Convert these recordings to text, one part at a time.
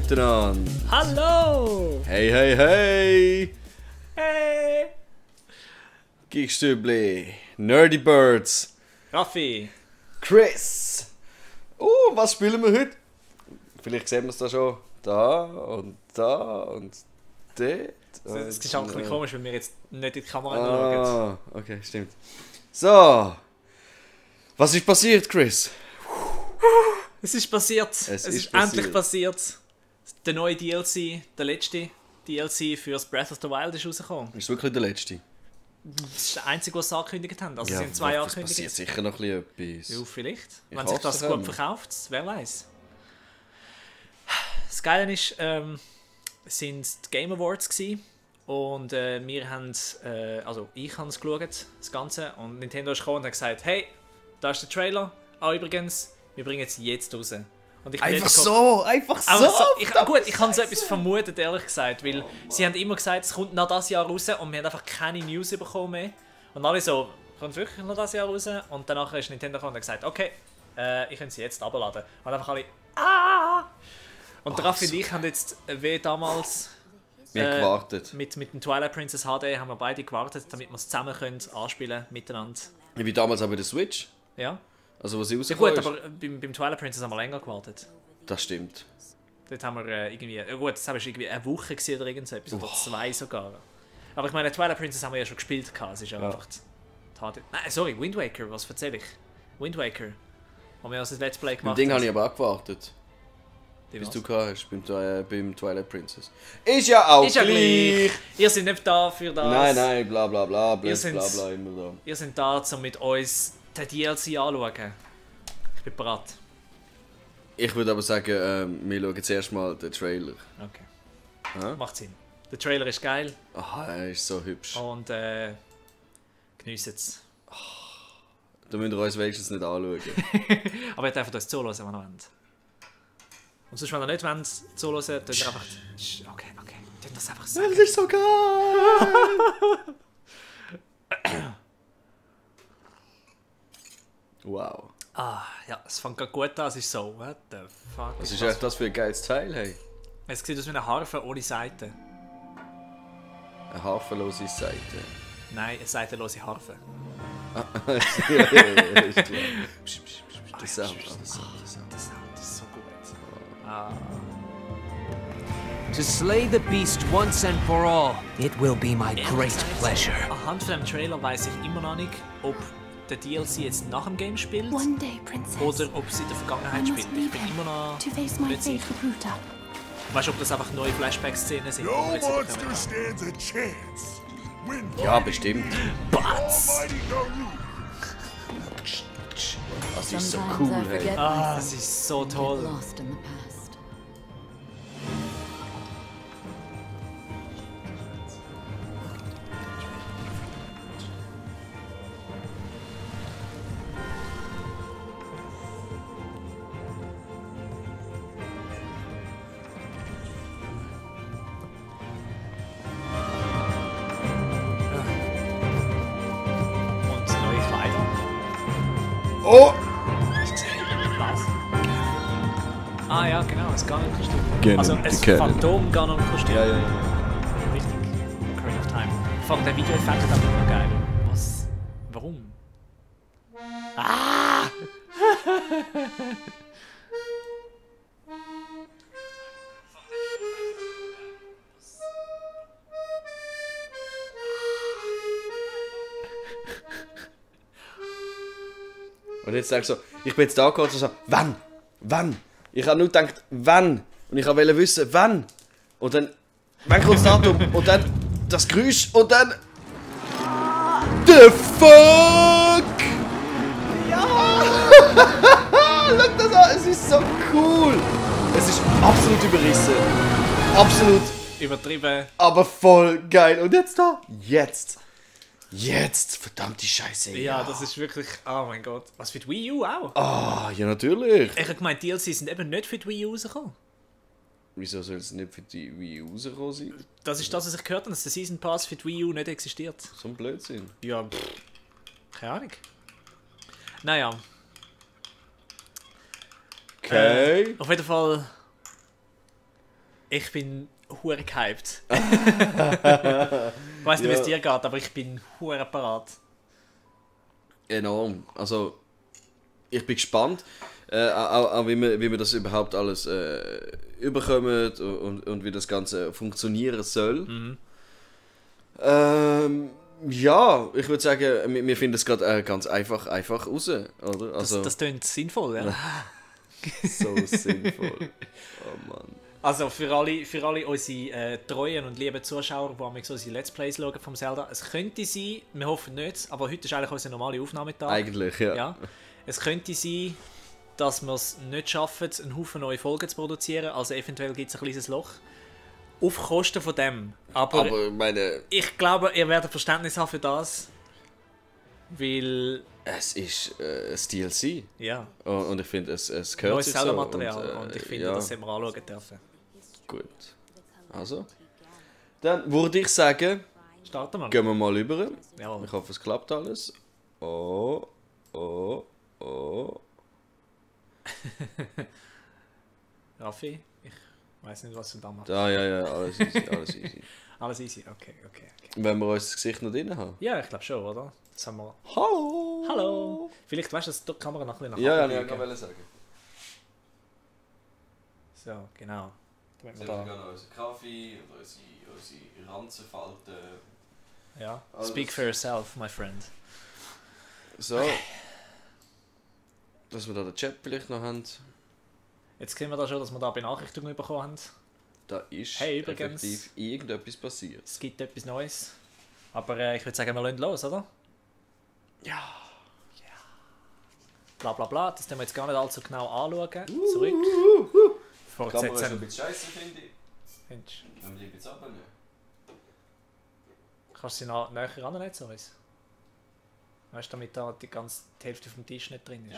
miteinander. Hallo! Hey, hey, hey! Hey! Geekstübli, Nerdy Birds, Raffi! Chris! Was spielen wir heute? Vielleicht sehen wir es da schon. Da und dort. Es ist auch ein bisschen komisch, wenn wir jetzt nicht in die Kamera schauen. Okay, stimmt. So. Was ist passiert, Chris? Es ist passiert. Es ist endlich passiert. Der neue DLC, der letzte DLC für Breath of the Wild ist rausgekommen. Ist wirklich der letzte? Das ist der einzige, was sie angekündigt haben. Also sie haben 2 angekündigt. Es passiert sicher noch ein bisschen etwas. Ja, vielleicht. Ich Wenn sich das hoffe, gut verkauft, wer weiß. Das Geile ist, es sind die Game Awards gewesen. Und wir haben, also ich habe es geschaut, das Ganze, und Nintendo ist gekommen und hat gesagt, hey, da ist der Trailer, übrigens, wir bringen es jetzt raus. Und ich bin Einfach so! Ich habe so etwas vermutet, ehrlich gesagt, weil sie haben immer gesagt, es kommt noch das Jahr raus und wir haben einfach keine News bekommen mehr. Und alle so, kommt es wirklich noch das Jahr raus? Und danach ist Nintendo gekommen und hat gesagt, okay, ich kann sie jetzt abladen. Und einfach alle, Und Raffi und ich haben jetzt, wie damals... Wir haben gewartet. Mit dem Twilight Princess HD haben wir beide gewartet, damit wir es zusammen können anspielen miteinander. Wie damals auch bei der Switch. Ja. Also was sie Ja gut, aber beim Twilight Princess haben wir länger gewartet. Das stimmt. Dort haben wir irgendwie... gut, das war irgendwie eine Woche oder irgend so etwas, oder 2 sogar. Aber ich meine, Twilight Princess haben wir ja schon gespielt. Es ist ja einfach die HD... Nein, sorry, Wind Waker, was erzähle ich? Wind Waker. Wo wir das Let's Play gemacht haben. Ding habe ich aber auch gewartet. Bis du hast beim Twilight Princess. Ist ja auch gleich. Ihr seid nicht da für das. Nein, bla bla bla, bla immer da. Ihr seid da, um mit uns den DLC anzuschauen. Ich bin bereit. Ich würde aber sagen, wir schauen zuerst mal den Trailer. Okay. Macht Sinn. Der Trailer ist geil. Aha, er ist so hübsch. Und geniessen es. Da müsst ihr uns wenigstens nicht anschauen. Aber ihr dürft uns zuhören, wenn ihr wollt. Und sonst, wenn ihr nicht wollt, zuhören, dann einfach... Okay. Dann das einfach sagen. Das ist so geil! Wow. Ja, es fängt gerade gut an. Es ist so, what the fuck. Was ist eigentlich das für ein geiles Teil, hey? Es sieht aus wie eine Harfe ohne Seiten. Eine hafenlose Seite. Nein, eine seitenlose Harfe. Ist klar. Der Sound. Das ist so gut. To slay the beast once and for all, it will be my great pleasure. Anhand von dem Trailer weiss ich immer noch nicht, ob der DLC jetzt nach dem Game spielt One day, Princess, oder ob es in der Vergangenheit I spielt. must Ich leave bin him immer noch to face my nicht fate sicher. with Ruta. Weißt du, ob das einfach neue Flashback-Szenen sind? No die wir jetzt monster bekommen? stands a chance. When Ja, bestimmt. Almighty Garou. Das ist so Sometimes cool, I hey. forget Es ist so get toll. lost in the past. Und neue Kleider. Oh! Was? Ja, genau, ein Ganon-Kostüm. Ganon, Also die ein kennen. Phantom-Ganon-Kostüm. Ja. Richtig. Ocarina of Time. Vor allem der Videoeffekt ist einfach nur geil. Was? Warum? Und jetzt sagst du so, ich bin jetzt da gekommen und so, wann? Ich habe nur gedacht, wann? Und ich wollte wissen, wann? Und dann, wann kommt das Datum? Und dann das Geräusch und dann... The fuck? Ja! Schau das an, es ist so cool! Es ist absolut überrissen. Absolut, Übertrieben. aber voll geil. Und jetzt da? Jetzt! Verdammte Scheiße. Ja, das ist wirklich... Oh mein Gott. Was für die Wii U auch? Ja, natürlich. Ich habe gemeint, DLC sind eben nicht für die Wii U rausgekommen. Wieso soll es nicht für die Wii U rausgekommen sein? Das ist das, was ich gehört habe, dass der Season Pass für die Wii U nicht existiert. So ein Blödsinn. Ja, keine Ahnung. Naja. Okay. Auf jeden Fall Ich bin hure gehypt. Ich weiss nicht, wie es dir geht, aber ich bin hure parat. Enorm. Also, ich bin gespannt, auch wie wir das überhaupt alles überkommen und wie das Ganze funktionieren soll. Ja, ich würde sagen, wir finden es gerade ganz einfach raus, oder? Also, Das klingt sinnvoll, ja. so sinnvoll. Oh Mann. Also für alle unsere treuen und lieben Zuschauer, die manchmal unsere Let's Plays schauen vom Zelda, es könnte sein, wir hoffen nicht, aber heute ist eigentlich unser normaler Aufnahmetag. Eigentlich, ja. Ja. Es könnte sein, dass wir es nicht schaffen, einen Haufen neue Folgen zu produzieren, also eventuell gibt es ein kleines Loch. Auf Kosten von dem. Aber meine... ich glaube, ihr werdet Verständnis haben für das, weil... Es ist ein DLC. Ja, Und ich finde, es gehört neues sich Zelda-Material so. und ich finde, ja, das sollten wir anschauen dürfen. Gut. Also. Dann würde ich sagen, Starten wir. gehen wir mal rüber. Jawohl. Ich hoffe, es klappt alles. Oh. Raffi, ich weiß nicht, was du da machst. Ja, alles easy. Alles easy, okay. Wenn wir uns das Gesicht noch drin haben. Ja, ich glaube schon, oder? Das haben wir... Hallo! Hallo! Vielleicht weißt du, dass die Kamera noch ein bisschen Ja, nach ich oben wollte sagen. So, genau. Damit wir Wir da, haben unseren Kaffee und unsere Ranzenfalten. ja. Alles. Speak for yourself, my friend. So. Dass wir da den Chat vielleicht noch haben. Jetzt sehen wir da schon, dass wir da Benachrichtigungen bekommen haben. Da ist Hey, übrigens. effektiv irgendetwas passiert. Es gibt etwas Neues. Aber ich würde sagen, wir lassen los, oder? Ja. Bla bla bla, das können wir jetzt gar nicht allzu genau anschauen. Zurück. Kamera ist ein Fortsetzen. bisschen scheiße, finde ich. Findest du? Wenn wir die jetzt abnehmen. Kannst du sie noch näher rannehmen zu uns? Weißt du, damit da die Hälfte vom Tisch nicht drin ist?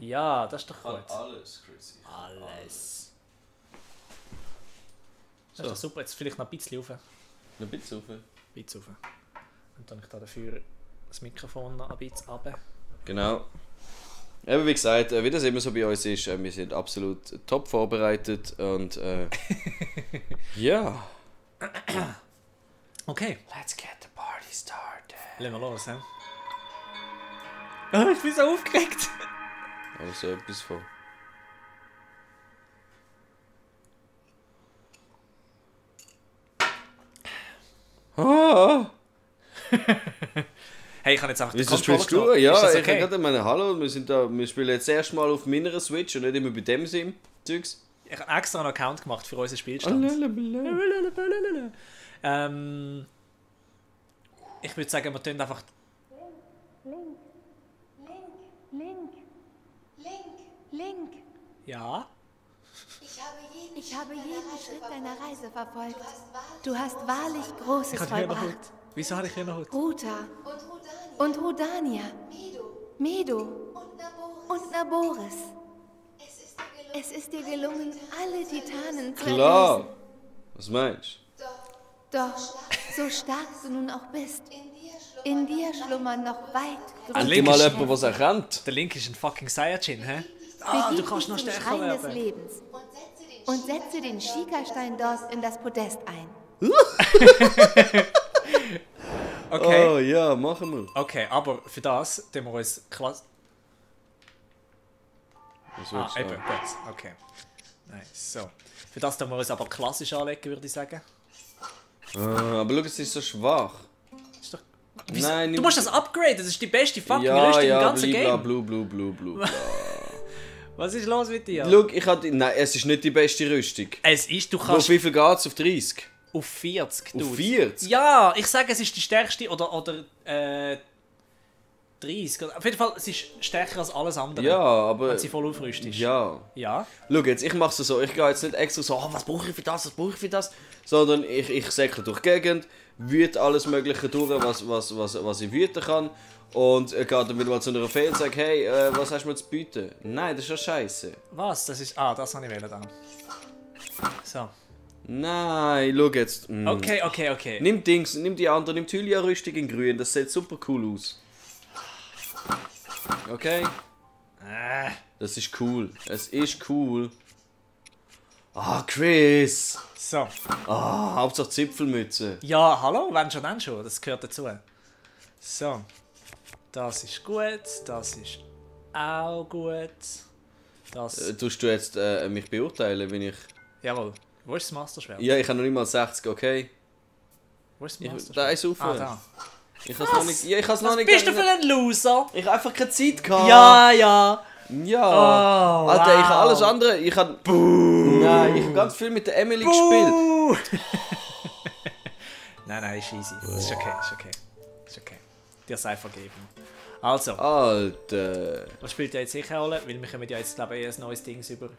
Ja, das ist doch gut. Alles, Chrissy. Alles. Das ist doch super. Jetzt vielleicht noch ein bisschen rauf. Noch ein bisschen rauf. Ein bisschen rauf. Und dann ich da dafür das Mikrofon noch ein bisschen runter. Genau. Eben wie gesagt, wie das immer so bei uns ist, wir sind absolut top vorbereitet und ja. Okay. Let's get the party started. Lassen wir los, hä? Oh, ich bin so aufgeregt. Aber so etwas von. Ah! Hey, ich kann jetzt einfach den Wieso Controller spielst du? genommen. Ja, ist das ich okay? gerade meine Hallo, wir spielen jetzt erst mal auf meiner Switch und nicht immer bei dem Sim-Zeugs. Ich habe extra einen Account gemacht für unseren Spielstand. Ich würde sagen, wir tun einfach... Link, Ja? ich habe jeden Schritt deiner Reise verfolgt. Du hast wahrlich Großes Ich habe hier noch vollbracht. Hut. Wieso habe ich hier noch Hut? Ruta und Rudania, Medo und Naboris. Es ist dir gelungen, alle Titanen zu Klar! erlösen. Was meinst Doch, so stark du nun auch bist, in dir schlummern noch weit du? größere Endlich mal ist- jemand, was erkennt. Der Link ist ein fucking Saiyajin, hä? Ah, du Begib kannst dich noch zum stärker Schrein des werden. Lebens und setze den Schikastein dort in das Podest ein. Okay. Oh ja, machen wir. Okay, aber für das tun wir uns klasse... Was Ah, willst du eben, sagen? gut. Okay. Nice, so. Für das tun wir uns aber klassisch anlegen, würde ich sagen. Aber schau, es ist so schwach. Ist doch... Nein, Du musst das upgraden, das ist die beste fucking ja, Rüstung im ja, ganzen blibla, Game. blu. Was ist los mit dir? Schau, nein, es ist nicht die beste Rüstung. Es ist, du Auf kannst wie viel geht's? Auf 30? auf 40, Auf Dude. 40? Ja, ich sage, es ist die stärkste oder 30. Auf jeden Fall, es ist stärker als alles andere. Ja, aber... Wenn sie voll aufrüstet. Ja. Ja. Schau jetzt, ich mache es so, ich gehe jetzt nicht extra so, was brauche ich für das, sondern ich säckle durch die Gegend, wüte alles mögliche durch, was ich wüten kann und gehe dann wieder mal zu einer Fee und sage, hey, was hast du mir zu bieten? Nein, das ist ja scheiße. Was? Das ist... Ah, das habe ich wählen dann. So. Nein, schau jetzt. Okay. Nimm die andere, nimm die Hylia-Rüstung in grün, das sieht super cool aus. Okay? Das ist cool. Es ist cool. Ah, Chris! So. Ah, Hauptsache Zipfelmütze. Ja, hallo, wenn schon, dann schon. Das gehört dazu. So. Das ist gut. Das ist auch gut. Das... Tust du jetzt mich beurteilen, wenn ich... Jawohl. Wo ist das Masterschwert? Ja, ich habe noch nicht mal 60, okay? Wo ist das Masterschwert? Da ist auf. Ah, da. Ich habe es noch nicht... Ja, ich habe es noch Was nicht... bist du für ein Loser? Ich habe einfach keine Zeit gehabt. Ja, ja. Ja. Oh, Alter, ich habe wow. alles andere... Ich habe... Nein, ich habe ganz viel mit der Emily gespielt. Nein, ist easy. Ist okay, ist okay. Ist okay. Dir sei vergeben. Also, Alter. was spielt ja jetzt sicher eine Rolle? Weil wir kommen ja jetzt, glaube ich, ein neues Ding über.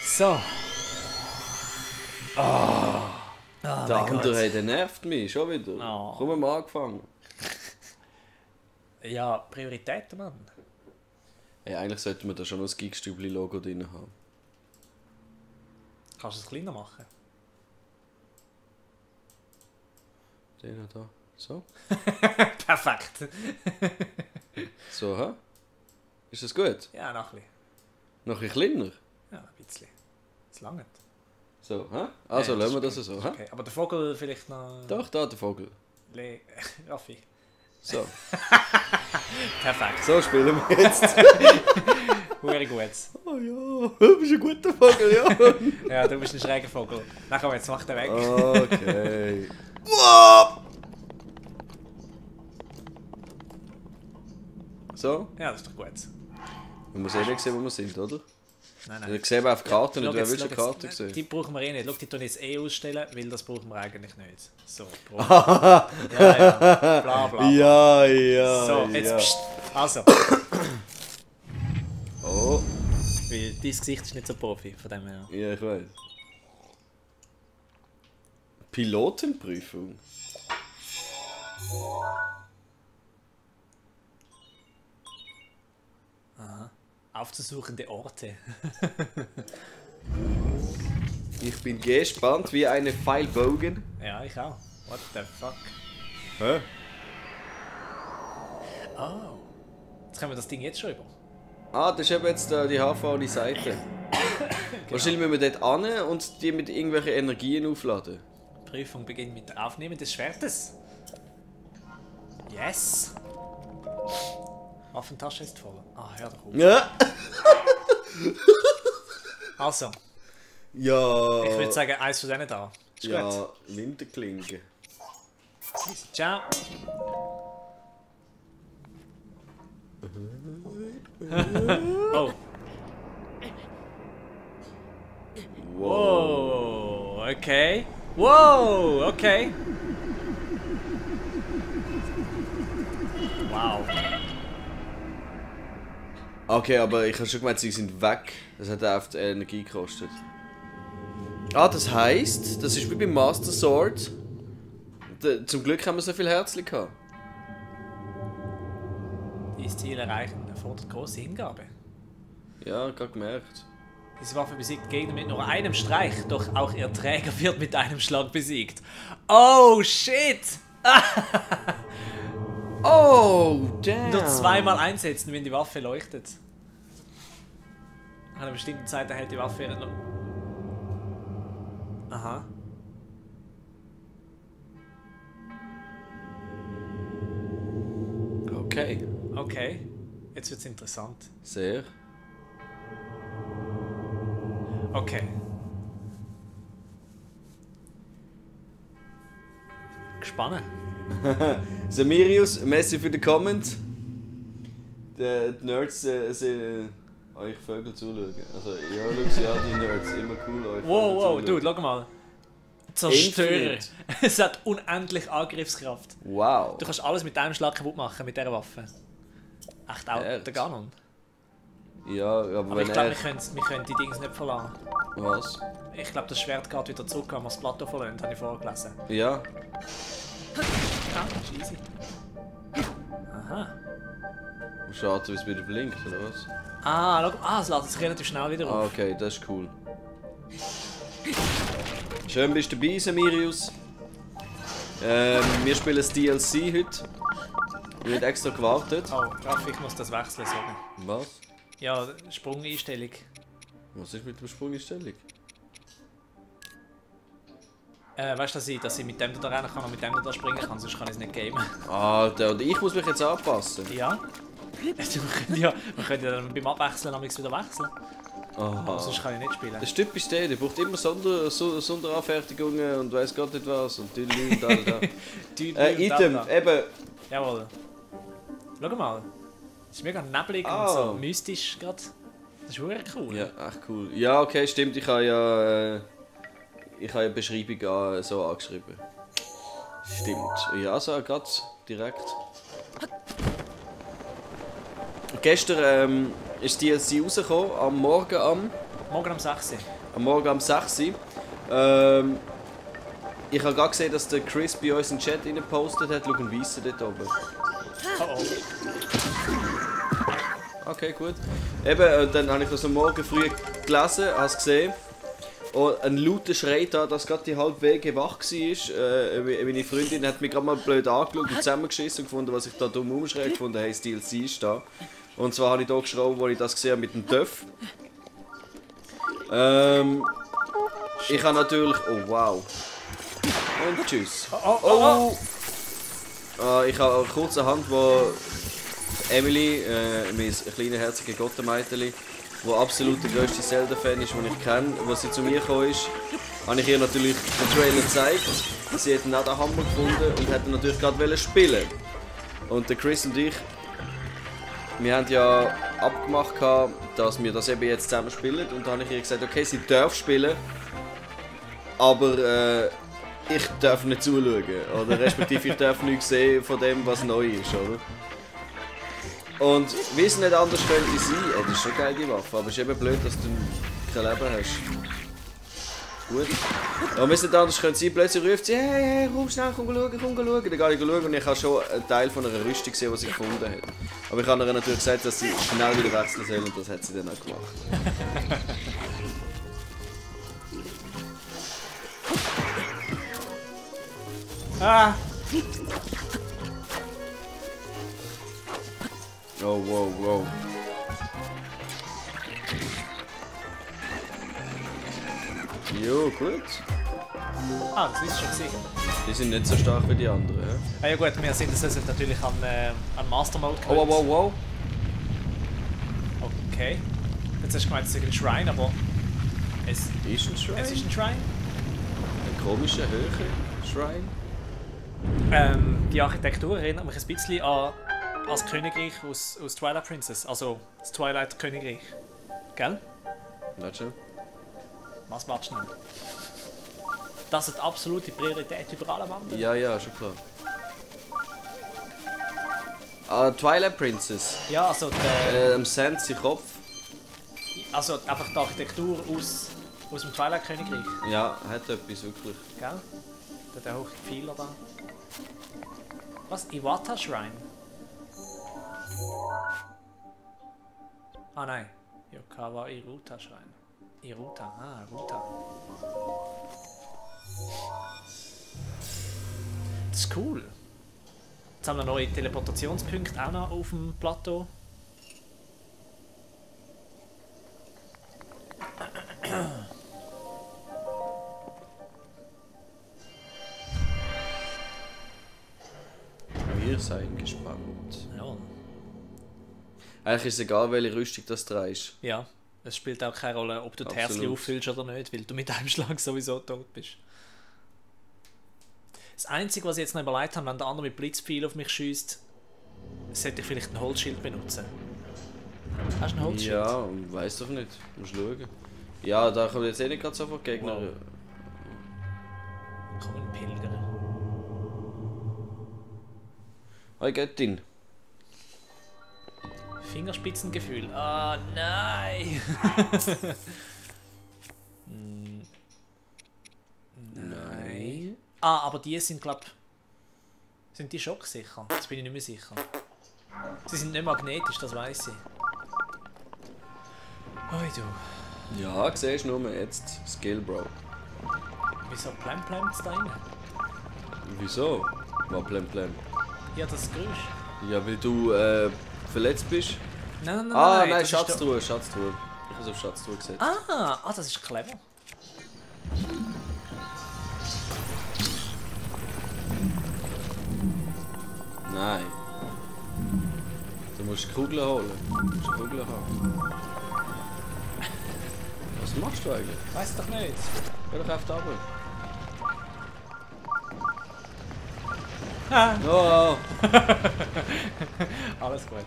So. Der andere, hey, der nervt mich schon wieder. Oh. Komm, mal angefangen. Ja, Prioritäten, Mann. Hey, eigentlich sollten wir da schon noch das Geekstübli-Logo drin haben. Kannst du es kleiner machen? Den da. So. Perfekt. So, hä? Ist das gut? Ja, noch ein bisschen. Noch ein bisschen kleiner? Ja, ein bisschen. Das langt. So, hä? Also, Ja, lassen wir ist das so, ist hä? okay. Aber der Vogel vielleicht noch... Doch, da der Vogel. Raffi. So. Perfekt. So spielen wir jetzt. Sehr gut. Oh ja, du bist ein guter Vogel, ja. Ja, du bist ein schräger Vogel. Na komm, jetzt mach den weg. Okay. So, Ja, das ist doch gut. man muss eh nicht sehen, wo wir sind, oder? Nein, Wir sehen auf die Karte nicht, Schau wer jetzt, will die schau Karte jetzt. sehen? Die brauchen wir eh nicht. Schau, die tun jetzt eh ausstellen, weil das brauchen wir eigentlich nicht. So, ja, ja. Bla bla. Ja, ja. So, jetzt ja. pst. Also, Oh, weil dein Gesicht ist nicht so Profi, von dem her. ja, ich weiß. Pilotenprüfung. Aufzusuchende Orte. Ich bin gespannt wie eine Pfeilbogen. Ja, ich auch. What the fuck? Hä? Oh. Jetzt können wir das Ding jetzt schon über. Ah, das ist eben jetzt die HV Seite. Wahrscheinlich müssen wir dort an und die mit irgendwelchen Energien aufladen. Die Prüfung beginnt mit dem Aufnehmen des Schwertes. Yes! Waffentasche ist voll. Ah, hör doch auf. Ja. Also, Ja. ich würde sagen, eins von denen da. Ist gut. Ja, Winterklinge. Ciao. Oh. Wow, okay. Wow, okay. Wow. Okay, aber ich habe schon gemeint, sie sind weg. Das hat oft Energie gekostet. Ah, das heisst, das ist wie beim Master Sword. Zum Glück haben wir so viel Herzchen gehabt. Dieses Ziel erreichen erfordert große Hingabe. Ja, gerade gemerkt. Diese Waffe besiegt Gegner mit nur einem Streich, doch auch ihr Träger wird mit einem Schlag besiegt. Oh shit! Oh, damn! Nur zweimal einsetzen, wenn die Waffe leuchtet. Nach einer bestimmten Zeit erhält die Waffe ihren... Aha. Okay, Okay. Jetzt wird's interessant. sehr. Okay. Gespannt. Samirius, merci für den Comment. Die Nerds sehen euch Vögel zuschauen. Also, ja, schau, ja, die Nerds, immer cool euch Wow, wow, Vögel Dude, zuschauen. schau mal. Zerstörer. Infinite. Es hat unendlich Angriffskraft. Wow. Du kannst alles mit einem Schlag kaputt machen, mit dieser Waffe. Echt auch Echt? der Ganon. Ja, aber Aber wenn ich glaube, er... wir können die Dings nicht verlassen. Was? Ich glaube, das Schwert geht wieder zurück, wenn wir das Plateau verlassen, habe ich vorgelesen. Ja. Ja, ist easy. Aha. Schade, wie es wieder blinkt, oder was? Ah, schau, es lädt sich relativ schnell wieder Ah, auf. okay, das ist cool. Schön bist du dabei, Samirius. Wir spielen das DLC heute. Ich habe extra gewartet. Oh, Raffi, ich muss das wechseln, sorry. Was? Ja, Sprungeinstellung. Was ist mit der Sprungeinstellung? Weißt du, dass ich mit dem da rennen kann und mit dem da springen kann, sonst kann ich es nicht gamen. Alter, und ich muss mich jetzt anpassen. Ja. Wir können ja dann beim Abwechseln wieder wechseln. Aber sonst kann ich nicht spielen. Das typisch der braucht immer Sonderanfertigungen und weiss Gott nicht was und Tüdelü und da. Item, eben. Jawohl. Schau mal. Es ist mega neblig und so mystisch gerade. Das ist wirklich cool. Ja, echt cool. Ja, okay, stimmt. Ich habe ja die Beschreibung so angeschrieben. Stimmt. Ja, so gerade direkt. Gestern ist die DLC rausgekommen, am Morgen am 6. Am Morgen um 6 Uhr. Ich habe gerade gesehen, dass der Chris bei uns in den Chat gepostet hat. Schau, ein Weisser dort oben. Oh. Okay, gut. Eben, dann habe ich das am Morgen früh gelesen, habe es gesehen. Und ein lauter Schrei da, dass gerade die halbe Wege wach war. Meine Freundin hat mich gerade mal blöd angeschaut und zusammengeschissen und gefunden, was ich da dumm umschreie. Gefunden, hey, das DLC ist da. Und zwar habe ich hier geschraubt, wo ich das gesehen habe mit dem Töff. Ich habe natürlich... Oh, wow. Und tschüss. Ich habe kurzerhand, wo Emily, mein kleines herziges Gottenmeiterli, die absolut der grösste Zelda-Fan ist, den ich kenne, als sie zu mir gekommen ist, habe ich ihr natürlich den Trailer gezeigt. Sie hat ihn auch den Hammer gefunden und hat ihn natürlich gerade spielen. Und der Chris und ich, wir haben ja abgemacht, dass wir das eben jetzt zusammen spielen. Und dann habe ich ihr gesagt, okay, sie darf spielen, aber ich darf nicht zuschauen. Oder respektive ich darf nichts sehen von dem, was neu ist, oder? Und wie es nicht anders könnte sein, das ist schon geil, die Waffe, aber es ist eben blöd, dass du kein Leben hast. Gut. Aber wie es nicht anders könnte sein, plötzlich ruft sie, hey, komm schnell, komm schauen. Dann gehe ich schauen und ich habe schon einen Teil von einer Rüstung gesehen, die sie gefunden hat. Aber ich habe ihr natürlich gesagt, dass sie schnell wieder wechseln soll und das hat sie dann auch gemacht. Ah! Oh, wow, wow. Jo, gut. Ah, das ist schon gesehen. Die sind nicht so stark wie die anderen. Ja, Ah, ja gut, wir sind natürlich an Master Mode oh, wow, wow, wow. Okay. Jetzt hast du gemeint, es ist ein Shrine, aber es Ist ein Shrine? ist ein Shrine. Ein komischer, höherer Shrine? Die Architektur erinnert mich ein bisschen an das Königreich aus Twilight Princess, also das Twilight Königreich. Gell? Warte schon. Was wartest du nicht? Das hat absolute Priorität über alle anderen. Ja, ja, schon klar. Twilight Princess. Ja, also Sand sein Kopf. also einfach die Architektur aus dem Twilight Königreich. Ja, hat etwas wirklich. Gell? Der hohe Pfeiler da. Was? Iwata Shrine? Ah nein. Yokawa Iruta Shrine. Iruta, Iruta. Das ist cool. Jetzt haben wir neue Teleportationspunkte auch noch auf dem Plateau. Wir seien gespannt. Ja. Eigentlich ist es egal, welche Rüstung das trägst. Ja. Es spielt auch keine Rolle, ob du die Absolut. Herzchen auffüllst oder nicht, weil du mit einem Schlag sowieso tot bist. Das Einzige, was ich jetzt noch überlegt habe, wenn der andere mit Blitzpfeil auf mich schießt, sollte ich vielleicht ein Holzschild benutzen. Hast du ein Holzschild? Ja, weiss doch nicht. Musst schauen. Ja, da kommt jetzt eh nicht gerade sofort Gegner. Wow. Komm, ein Pilger. Hi Göttin. Fingerspitzengefühl. Ah, nein! Nein. Ah, aber die sind, glaube ich. Sind die schocksicher? Das bin ich nicht mehr sicher. Sie sind nicht magnetisch, das weiß ich. Oi du. Ja, siehst du nur jetzt. Skill Bro. Wieso plemmt da rein? Wieso? Was Plem Plem? Ja, das Geräusch. Ja, weil du verletzt bist. Nein, Nein, das ist Schatztruhe, Schatztruhe. Ich habe es auf Schatztruhe gesetzt. Das ist clever. Nein. Du musst Kugeln holen. Du musst Kugeln haben. Was machst du eigentlich? Weiß doch nicht. Geh doch auf die Arbeit. Ah. Oh, Alles gut.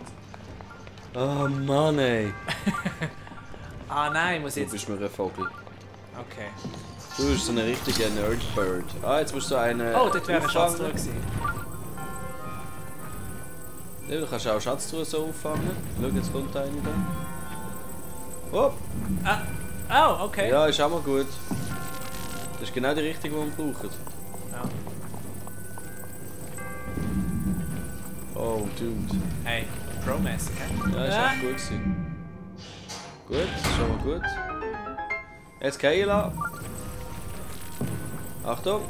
oh Mann ey. Nein, muss Du jetzt... bist mir ein Vogel. Okay. Du bist so eine richtige Nerdbird. Jetzt musst du eine... Oh, dort wäre ein Schatz auffangen. drin gewesen. Ja, du kannst auch Schatztruhe so auffangen. Schau, jetzt kommt eine da. Oh! Oh, okay. Ja, ist auch mal gut. Das ist genau die richtige, die man braucht. Ja. Oh, dude. Hey, Pro-mäßig, hä? Ja, ist echt gut gewesen. Gut, ist schon mal gut. Jetzt Keila. Achtung.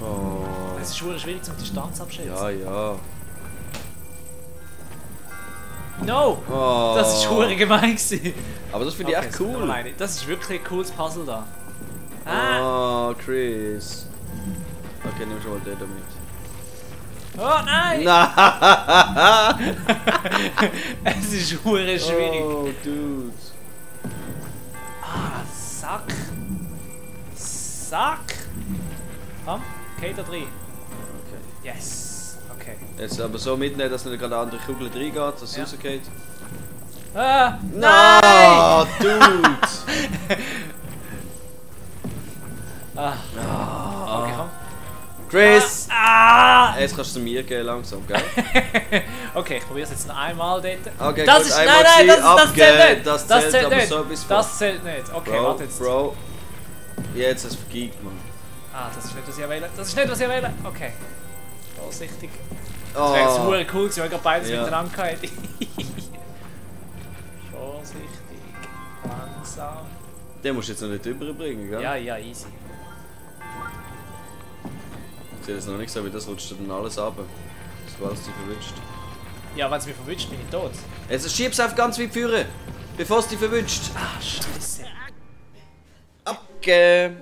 Oh. Es ist schwierig zum Distanz abschätzen. Ja, ja. No! Oh. Das ist schwierig gemein gewesen. Aber das finde ich echt cool. Nein, das ist wirklich ein cooles Puzzle da. Oh, Chris. Okay, nimm schon mal den damit. Oh nein! Nein! Es ist schwierig. Oh, dude. Sack. Sack. Komm, okay, da drin. Okay. Yes. Okay. Jetzt aber so mitnehmen, dass nicht gerade eine andere Kugel reingeht, dass es Ja. rausgeht. Nein! Oh, dude! Okay, komm. Chris! Ah! Jetzt kannst du mir gehen langsam, gell? Okay, ich probiere es jetzt noch einmal dort. Okay, das gut, ist. einmal Nein, das abgeben, zählt nicht! das Das zählt aber nicht! so etwas Das zählt nicht! Okay, Bro, warte jetzt. Bro. Jetzt ist es vergeigt, man. Das ist nicht, was ich wähle. Das ist nicht, was ich wähle. Okay. Vorsichtig. Oh. Das wäre jetzt super cool gewesen, wenn wir beides Ja. miteinander hätten. Vorsichtig. Langsam. Den musst du jetzt noch nicht überbringen, gell? Ja, ja, easy. Ich sehe das noch nicht so, wie das rutscht dann alles ab. Das war es dich verwünscht. Ja, wenn es mich verwünscht, bin ich tot. Jetzt schieb's einfach ganz weit führen, bevor es dich verwünscht. Scheiße. Abgeben.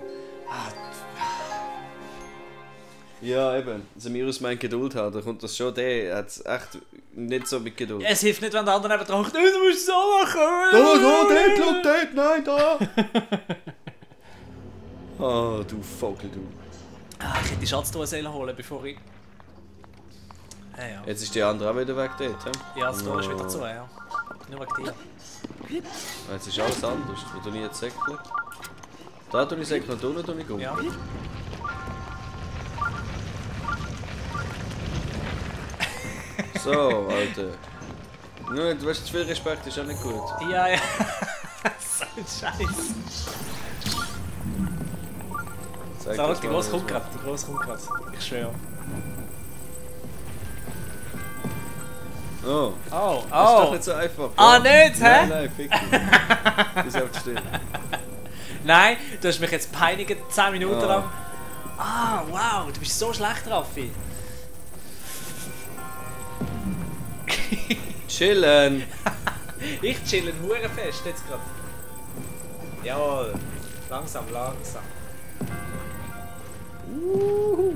Ja, eben. Samirus meint Geduld hat, da kommt das schon, der hat echt nicht so mit Geduld. Es hilft nicht, wenn der andere neben dran kommt. Du musst so machen. dort, nein, da! Oh, du Vogel, du. Ich hätte die Schatztruhe holen, bevor ich... Ja. Jetzt ist die andere auch wieder weg dort, hä? Ja, das Tor ist wieder zu, ja. Nur wegen dir. Jetzt ist alles anders. Wo tue ich jetzt säckeln? Da tue ich säckeln und unten tue ich gumpen. Ja. So, Alter. Nur, du weißt, zu viel Respekt ist auch nicht gut. Ja. So ein Scheiß. Zeig So, das die mal, grosse was kommt gerade, die grosse kommt gerade. Ich schwöre. Oh, Oh, das ist doch nicht so einfach. Ah, nicht, hä? Nein, nein, fick dich. Das ist einfach still. Nein, du hast mich jetzt peinigt 10 Minuten Ah. lang. Ah, wow, du bist so schlecht, Raffi. Chillen! Ich chille hure fest jetzt gerade. Jawohl. Langsam, langsam.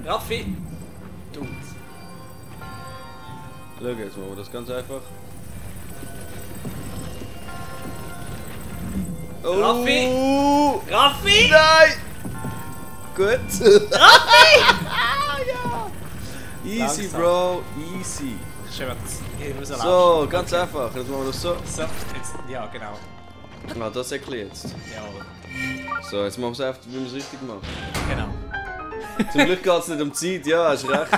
Raffi! Du. Schau, jetzt machen wir das ganz einfach. Oh. Raffi! Raffi! Nein! Gut! Raffi! Ja! Easy, Langsam. Bro, easy. Schön, wenn du so So, ganz einfach. Jetzt machen wir das so. So, jetzt, ja, genau. Ah, das erklärt jetzt. Jawohl. So, jetzt machen wir es einfach, wie wir es richtig machen. Genau. Zum Glück geht es nicht um Zeit, ja, hast recht.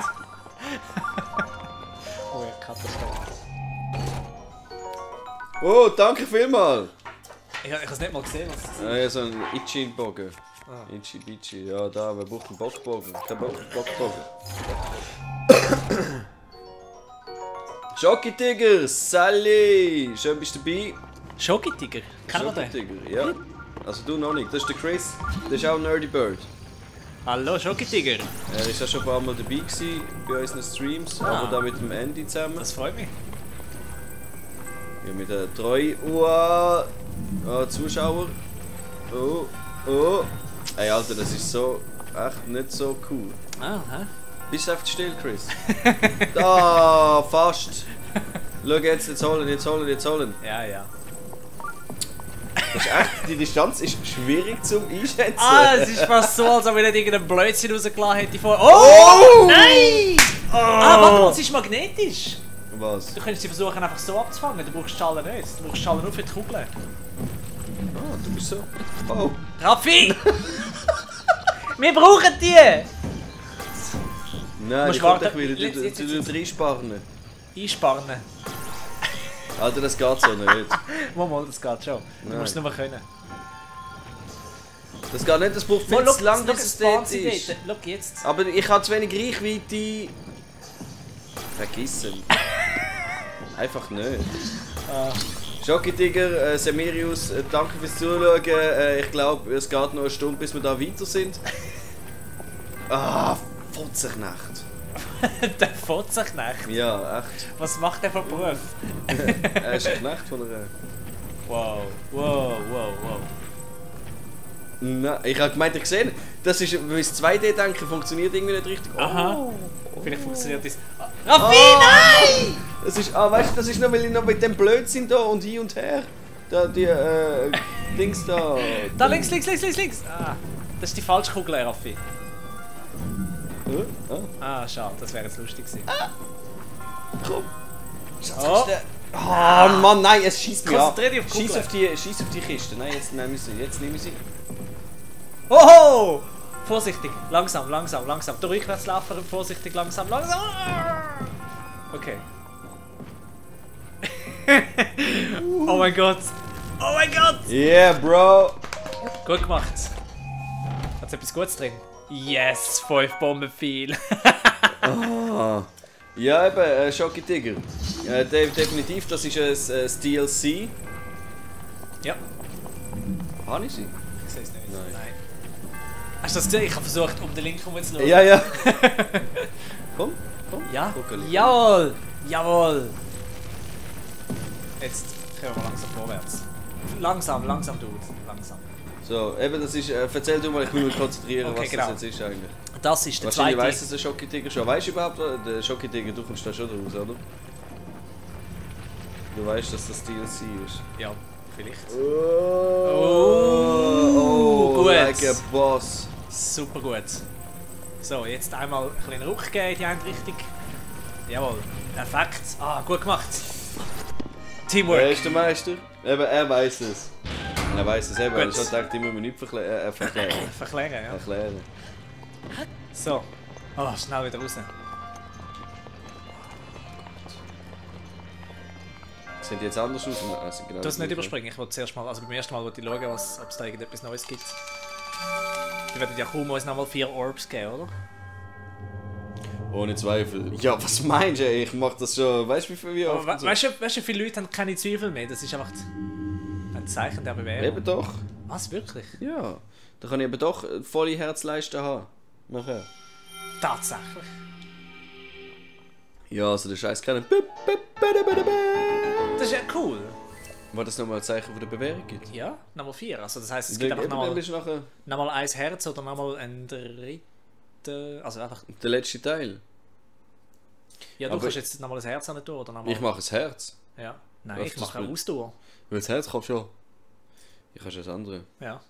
Oh ja, Katastrophe. Oh, danke vielmals! Ich habe es nicht mal gesehen, was es ist. Ja, so ein Itchy-Bogen. Itchy-Bitchy, ja, da, wer braucht einen Bockbogen? Kein Bockbogen. Schoki-Tiger, Sally! Schön bist du dabei. Schoki-Tiger. Kennen wir den? Schoki-Tiger, ja. Also du noch nicht. Das ist der Chris, das ist auch ein Nerdy Bird. Hallo, Schoki-Tiger. Er ist ja schon ein paar Mal dabei gewesen bei unseren Streams, aber da mit dem Andy zusammen. Das freut mich. Ja, mit der treu. Zuschauer. Oh. Ey, Alter, das ist so. Echt nicht so cool. Ah, hä? Bist du einfach still, Chris? Da, fast. Schau jetzt holen. Ja. Das ist echt, die Distanz ist schwierig zum Einschätzen. Ah, es ist fast so, als ob ich nicht irgendeinen Blödsinn rausgelassen hätte vorher. Oh! Nein! Warte mal, es ist magnetisch. Was? Du könntest sie versuchen einfach so abzufangen, du brauchst Schalen nicht. Du brauchst Schalen nur für die Kugeln. Ah, du bist so. Oh. Raffi! Wir brauchen die! Nein, Musst ich wollte warten. dich wieder. Jetzt. Du reinsparen. Einspannen. Alter, das geht so nicht. Mal, das geht schon. Du Nein. musst es nur können. Das geht nicht, das braucht viel zu lang, bis es dort ist. Schau jetzt. Aber ich habe zu wenig Reichweite. Vergiss ihn. Einfach nicht. Schocki-Tiger, Semirius, danke fürs Zuschauen. Ich glaube, es geht noch eine Stunde, bis wir da weiter sind. Fotzerknecht. Der Fotzerknecht. Ja, echt. Was macht der für einen Beruf? Er ist ein Knecht von einer... Wow. Nein, ich habe gemeint, ich gesehen. Das ist, weil das 2D-Denken funktioniert irgendwie nicht richtig. Aha. Vielleicht funktioniert das. Raffi, nein! Das ist, weißt du, das ist noch, weil ich noch mit dem Blödsinn da und hin und her. Da, die, Dings da. Da links. Ah, das ist die falsche Kugel, Raffi. Ah, schade, das wäre jetzt lustig gewesen. Komm. Oh. Oh Mann, nein, es schießt mich ab. Konzentrier dich auf die Kugel. Schieß auf die Kiste. Nein, jetzt nehme ich sie. Oho! Vorsichtig, langsam. Du rückwärts laufen, vorsichtig, langsam. Okay. Oh mein Gott! Yeah, Bro. Gut gemacht. Hat's etwas Gutes drin? Yes, 5 Bomben viel. Ja, eben, Schocki-Tiger. Definitiv, das ist ein DLC. Ja. Habe ich sie? Ich sehe es nicht. Nein. Hast du das gesehen? Ich habe versucht, um den Link herum zu schauen. Ja. Komm. Ja. Guckeli. Jawohl. Jetzt kommen wir langsam vorwärts. Langsam, Dude. Langsam. So, eben, das ist. Erzähl du mal, ich will mich konzentrieren, Okay, was genau. das jetzt ist eigentlich. Das ist der Wahrscheinlich zweite. weiss es der Schocki-Tiger schon. Weißt du überhaupt, der Schocki-Tiger, du kommst da schon raus, oder? Du weißt, dass das DLC ist. Ja, vielleicht. Gut. Gut. Like a Boss. Super gut. So, jetzt einmal ein kleinen Ruck geben in die eine Richtung. Jawohl. Perfekt. Ah, gut gemacht. Teamwork. Wer ist der Meister? Eben, er weiß es. Er weiß es eben. Gut. Ich habe gedacht, ich muss mir nicht verklären. Verklären, ja. Erklären. So. Oh, schnell wieder raus. Sieht jetzt anders aus? Also genau Du hast nicht überspringen. Ich wollte zuerst mal, also beim ersten Mal wollte ich schauen, ob es da irgendetwas Neues gibt. Die werden ja kaum uns nochmal 4 Orbs geben, oder? Ohne Zweifel. Ja, was meinst du? Ich mach das schon. Weißt du, wie oft? und so? Weißt du, viele Leute haben keine Zweifel mehr. Das ist einfach ein Zeichen der Bewährung. Eben doch. Was, wirklich? Ja. Da kann ich eben doch volle Herzleiste haben. Nachher. Tatsächlich. Ja, also der Scheiß kennen. Das ist ja cool. War das nochmal ein Zeichen von der Bewährung gibt? Ja, nochmal 4. Also das heisst, es gibt einfach Dann bist du nachher nochmal ein Herz oder nochmal ein dritten. Also einfach. der letzte Teil. Ja, du Aber kannst jetzt nochmal ein Herz an der Tour oder nochmal. Ich mache ein Herz. Ja. Nein, Was ich das mache eine will. Ausdauer. Weil das Herz kommt schon. Ich kann schon das andere. Ja.